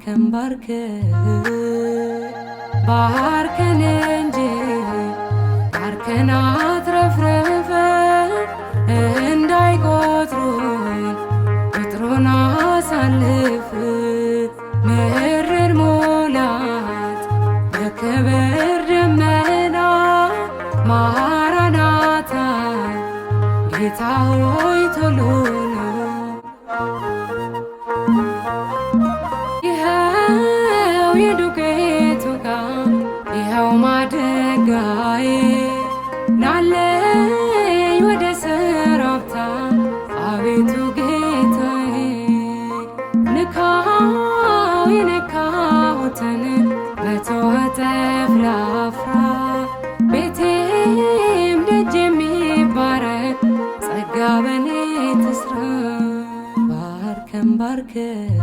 ባርከን ባርከን ባርከን እንጂ ባርከን አትረፍርፈን እንዳይቆጥሩን ቁጥሩን አሳልፍ ምድርን ሙላት በክብር ደመና ማራናታ ጌታ ሆይ ቶሎ ና። ይኸው የዱቄቱ ዕቃ ይኸው ማድጋዬ ናለኝ ወደ ሰራፕታ አቤቱ ጌታዬ ንካው የነካሁትን 100 እጥፍ ላፍራ ቤቴም ደጅ የሚባረክ ጸጋ በኔ ትስራ። ባርከን ባርከን